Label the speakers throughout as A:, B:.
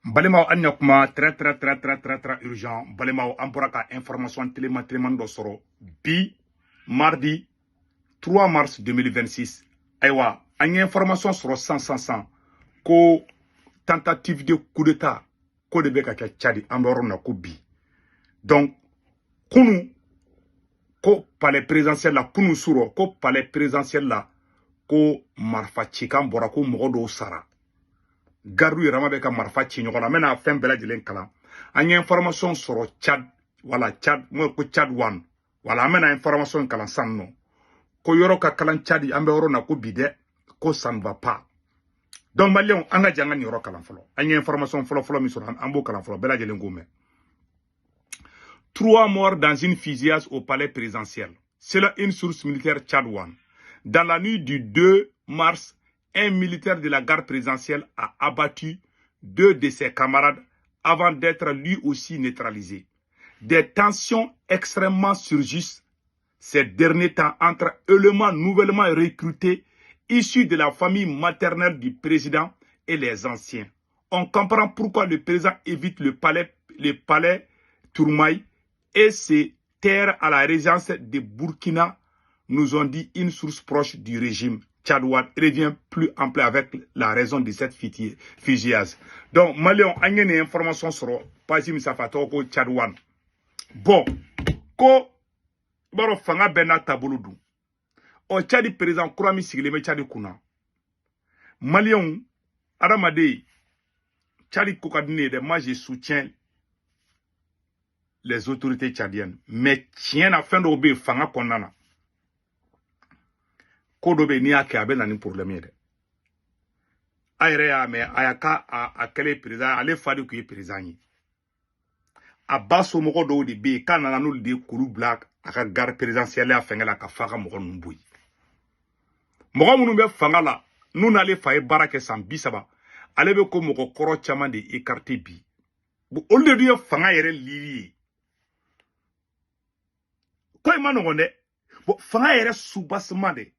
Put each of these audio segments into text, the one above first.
A: Balimaw, an ɲa kuma très très très très très très urgent. Balimaw, an bɔra ka information teliman teliman dɔ sɔrɔ bi, mardi 3 mars 2026. Ayiwa, an ye information sɔrɔ san san san ko tentative de coup d'état ko de bɛ ka kɛ Tchad, an bɛ yɔrɔ min na ko bi. Donc kunu ko palais présidentiel la, kunu surɔ ko palais présidentiel la, ko marifa cikan bɔra, ko mɔgɔ dɔw sara, gardiw yɛrɛ ma bɛ ka marifa ci ɲɔgɔn na. N bɛna fɛn bɛɛ lajɛlen kalan. An ye information sɔrɔ Tchad, wala Tchad mo ko Tchad One. Wala an bɛna information kalan san nɔ ko yɔrɔ ka kalan Tchad, an bɛ yɔrɔ na ko bi dɛ, ko ça ne va pas. Donc maliyɛnw, an ka jɛ an ka nin yɔrɔ kalan fɔlɔ. An ye information fɔlɔ fɔlɔ min sɔrɔ, an b'o kalan fɔlɔ, bɛɛ lajɛlen k'o mɛn. Trois morts dans une fusillade au palais présidentiel. Selon une source militaire tchadienne, dans la nuit du 2 mars, un militaire de la garde présidentielle a abattu deux de ses camarades avant d'être lui aussi neutralisé. Des tensions extrêmement surgissent ces derniers temps entre éléments nouvellement recrutés issus de la famille maternelle du président et les anciens. On comprend pourquoi le président évite le palais Tourmaï et se terre à la résidence de Burkina, nous ont dit une source proche du régime tchadien, revient plus ample avec la raison de cette fusillade. Donc, Maliens, on a une information sur page min sanfɛ, a tɔgɔ ko Tchad One. Bon, ko i b'a dɔn fanga bɛɛ n'a taabolo don. Ɔ, Tchad président kura min sigilen bɛ Tchad kunna, Maliyɛnw, adamaden, Tchad ko ka di ne ye dɛ. Moi, je soutiens les autorités tchadiennes, mais tiɲɛ na, fɛn dɔw bɛ yen fanga kɔnɔna na, ko dɔ bɛ yen, n'i y'a kɛ, a bɛ na ni problème ye dɛ. A yɛrɛ y'a mɛn, a y'a ka a kɛlen président, ale fa de tun ye président ye. A ba somɔgɔ dɔw de bɛ yen k'a nana n'olu de ye k'olu bila a ka garde présidentielle ya fɛngɛ la, ka fa ka mɔgɔ ninnu bɔ yen. Mɔgɔ minnu bɛ fanga la, n'u n'ale fa ye baara kɛ san 30, ale bɛ ko mɔgɔ kɔrɔ caman de écarté bi. Olu de dun ye fanga yɛrɛ lili ye. Ko in ma nɔgɔn dɛ. Bon, fanga yɛrɛ soubassement de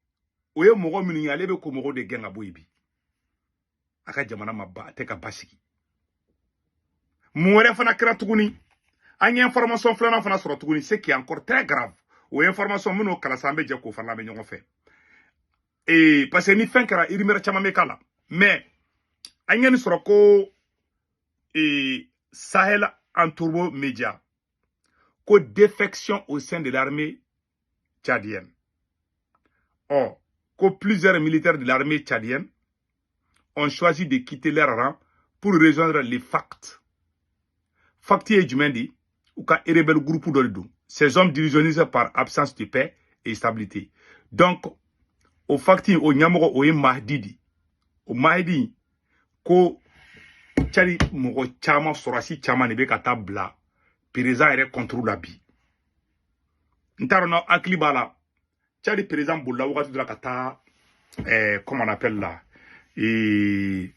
A: o ye mɔgɔ minnu ye, ale bɛ ko mɔgɔw de gɛn ka bɔ yen bi. A ka jamana ma ba, a tɛ ka basigi. Mun wɛrɛ fana kɛra tuguni? An ye information filanan fana sɔrɔ tuguni, ce qui est encore très grave. O information minnu kalan sa, an bɛ jɛ k'o fana lamɛn ɲɔgɔn fɛ ee, parce que ni fɛn kɛra, rumeur caman bɛ k'a la. Mais an ye nin sɔrɔ ko Sahel en Turbo Média ko défection au sein de l'armée tchadienne. Ɔ, ko plusieurs militaires de l'armée tchadienne ont choisi de quitter leur rang pour rejoindre les FACT. FACT ye jumɛn di? U ka rebelle groupe dɔ de don. Ces hommes dirigés par absence de paix et stabilité. Donc o FACT, o ɲɛmɔgɔ, o ye Mahdi di. O Mahdi ko Tchad mɔgɔ caman, sɔrɔsi caman de bɛ ka taa bila président yɛrɛ contre la bi. N t'a dɔn n'aw hakili b'a la, Tchad président bolila wagati dɔ la ka taa comment on appelle là, et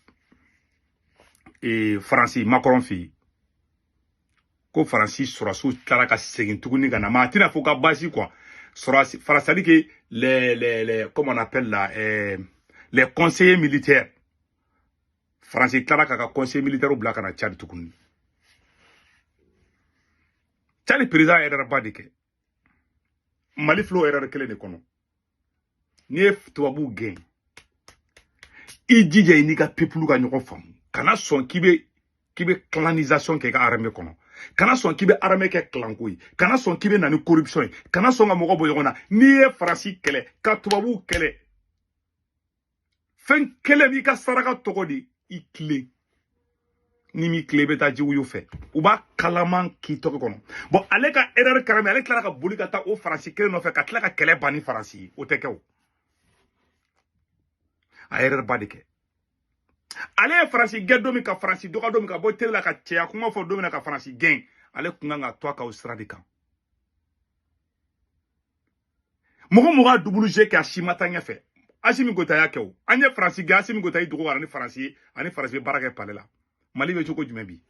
A: Faransi Macron fɛ yen, ko Faransi sɔrɔsiw tilara ka segin tuguni ka na, mais a tɛna fɔ ka baasi quoi. Sɔrɔsi Faransi, c'est à dire que les comment on appelle là, les conseillers militaires, Faransi tilara k'a ka conseiller militaire bila ka na Tchad tuguni. Tchad président yɛrɛ ba de kɛ. Mali filɛ o erreur kelen de kɔnɔ. N'i ye tubabuw gɛn, i jija i n'i ka peuple ka ɲɔgɔn faamu. Kana sɔn k'i bɛ clanisation kɛ i ka armée kɔnɔ. Kana sɔn k'i bɛ armée kɛ clan ko ye. Kana sɔn k'i bɛ na ni corruption ye. Kana sɔn ka mɔgɔ bɔ ɲɔgɔn na. N'i ye Faransi kɛlɛ ka tubabuw kɛlɛ, fɛn kelen b'i ka saraka tɔgɔ de i tilen. Ni m'i tilen, i bɛ taa jiwuyu fɛ, u b'a kalaman k'i tɔgɔ kɔnɔ. Bon, ale ka erreur kɛra min, ale tilara ka boli ka taa o Faransi kelen nɔfɛ ka tila ka kɛlɛ ban ni Faransi ye. O tɛ kɛ o. A erreur ba de kɛ. Ale ye Faransi gɛn don min, ka Faransi dɔgɔ don min, ka bɔ télé la ka cɛya kuma fɔ don min na ka Faransi gɛn, ale kun kan ka to a ka o sira de kan. Mɔgɔ mɔgɔ y'a double jeu kɛ, a si ma taa ɲɛfɛ. Assimi Goïta y'a kɛ o. An ye Faransi gɛn, Assimi Goïta y'i dogo ka na ni Faransi ye, ani Faransi bɛ baara kɛ palais la. Mali bɛ cogo jumɛn bi?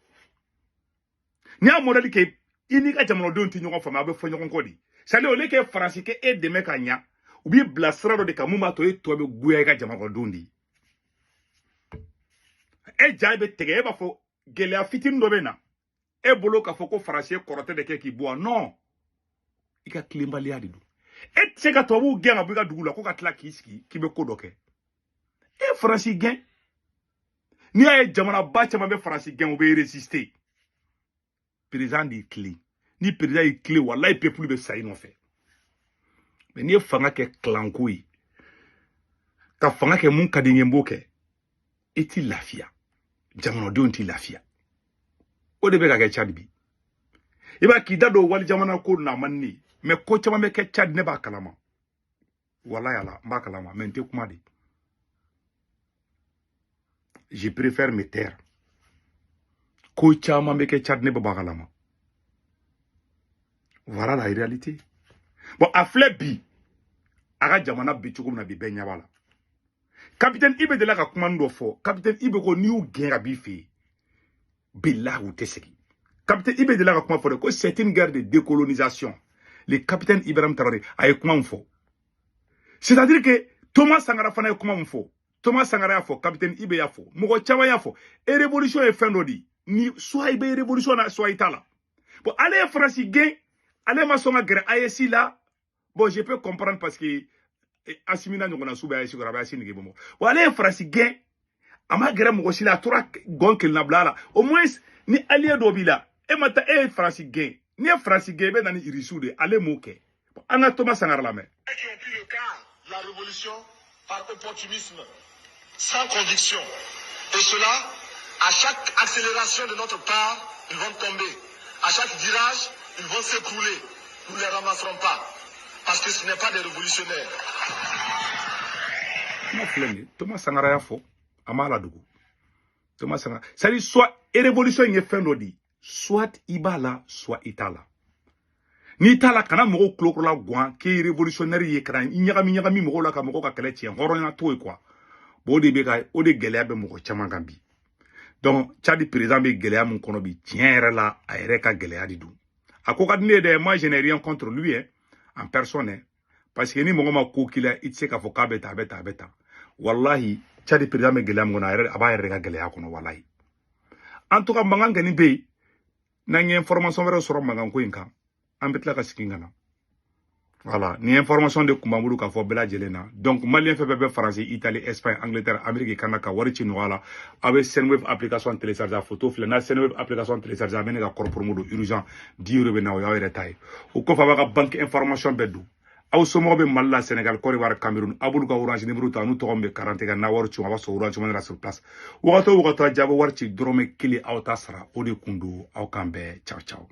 A: N'i y'a modèle kɛ, i n'i ka jamanadenw tɛ ɲɔgɔn faamu, a bɛ fɔ ɲɔgɔn kɔ de. C'est à dire, au lieu que Faransi kɛ e dɛmɛ ka ɲa, u b'i bila sira dɔ de kan mun b'a to e tɔ bɛ goya i ka jamanadenw de ye. E ja bɛ tigɛ, e b'a fɔ Gɛlɛya fitinin dɔ bɛ na e bolo k'a fɔ ko Faransi ye kɔrɔtɛ de kɛ k'i bɔ wa? Non, i ka tilenbaliya de don. E tɛ se ka tubabuw gɛn ka bɔ i ka dugu la ko ka tila k'i sigi k'i bɛ ko dɔ kɛ. E Faransi gɛn, n'i y'a ye jamanaba caman bɛ Faransi gɛn, u bɛ résister. Président de y'i tilen. Ni président y'i tilen, walayi, peuple bɛ sa i nɔfɛ. Mais n'i ye fanga kɛ kilanko ye, ka fanga kɛ mun ka di n ye n b'o kɛ, i ti lafiya, jamanadenw ti lafiya. O de bɛ ka kɛ Tchad bi. I b'a k'i da don wali jamana ko na, a man di ne ye, mais ko caman bɛ kɛ Tchad, ne b'a kalama. Walayi ala, n b'a kalama, mais n tɛ kuma de, je préfère me taire. Ko caman bɛ kɛ Tchad, ne bɛ b'a kalama. Voilà la réalité. Bon, a filɛ bi, a ka jamana bi cogo min na bi, bɛɛ ɲɛ b'a la. Capitaine Ibe delila ka kuma dɔ fɔ. Capitaine Ibe ko n'i y'u gɛn ka b'i fɛ yen, bilahi, u tɛ segin. Capitaine Ibe delila ka kuma fɔ de ko c'est une guerre de décolonisation. Le capitaine Ibrahim Traoré a ye kuma min fɔ, c'est à dire que Thomas Sankara fana ye kuma min fɔ. Thomas Sankara y'a fɔ, capitaine Ibe y'a fɔ, mɔgɔ caman y'a fɔ. E révolution ye fɛn dɔ de ye ni soit i bɛ révolution na, soit i t'a la. Bon, ale ye Faransi gɛn, ale ma sɔn ka gɛrɛ AES la. Bon, je peux comprendre, parce que Assimi n'a ɲɔgɔnna su bɛ AES kɔrɔ, a bɛ AES nege bɔ. Bon, ale ye Faransi gɛn, a ma gɛrɛ mɔgɔ si la, a tora gɔn kelen na bila la. Au moins ni allié dɔ b'i la, e ma taa, e ye Faransi gɛn. N'i ye Faransi gɛn, i bɛ na ni Irisiw de ye. Ale m'o kɛ. An ka Thomas Sankara lamɛn.
B: Qui ont pris le quart de la révolution par opportunisme, sans conviction. Et cela, à chaque accélération de notre part, ils vont tomber. À chaque virage, ils vont s'écrouler. Nous ne les ramasserons pas. Parce que ce n'est pas des révolutionnaires.
A: Kuma filɛ nin ye, Thomas Sankara y'a fɔ, a m'a ladogo. Thomas Sankara, c'est à dire soit révolution in ye fɛn dɔ de ye, soit i b'a la, soit i t'a la. N'i t'a la, kana mɔgɔw tulokɔrɔla guwan k'e ye révolutionnaire ye, kana i ɲagami ɲagami mɔgɔw la ka mɔgɔw ka kɛlɛ tiɲɛ. Hɔrɔnya t'o ye quoi. Bon, o de bɛ ka o de gɛlɛya bɛ mɔgɔ caman kan bi. Donc Tchad président bɛ gɛlɛya mun kɔnɔ bi, tiɲɛ yɛrɛ la, a yɛrɛ ka gɛlɛya de don. A ko ka di ne ye dɛ. Moi, je n'ai rien contre lui, hein, en personne, hein. Parce que ni mɔgɔ ma ko k'i la, i tɛ se k'a fɔ k'a bɛ tan, a bɛ tan, a bɛ tan. Wallahi, Tchad président bɛ gɛlɛya min kɔnɔ, a yɛrɛ a b'a yɛrɛ de ka gɛlɛya kɔnɔ, wallahi. En tout cas, mankan kɔni bɛ yen. N'an ye information wɛrɛ sɔrɔ mankan ko in kan, an bɛ tila ka segin ka na. Voilà, ni information de kun b'an bolo k'a fɔ bɛɛ lajɛlen na. Donc malien fɛn fɛn bɛ Faransi, Italie, Espagne, Angleterre, Amérique, Canada, ka wari ci nɔgɔya la, aw bɛ Sendwave application télécharger. A photo filɛ n'a Sendwave application télécharger, a bɛ ne ka code promo don urgent 10 euros bɛ na, o y'aw yɛrɛ ta ye. O kɔfɛ, a b'a ka banque information bɛɛ don. Aw somɔgɔw bɛ Mali la, Sénégal, Côte d'Ivoire, Cameroun, aw b'olu ka Orange numéro ta, n'u tɔgɔ min bɛ carte kan n'a wari ci, a b'a sɔrɔ Orange Money la sur place. Wagati o wagati, a jaabi wari ci, dɔrɔmɛ kelen aw ta sara. O de kun don. Aw kan bɛn. Ciao ciao.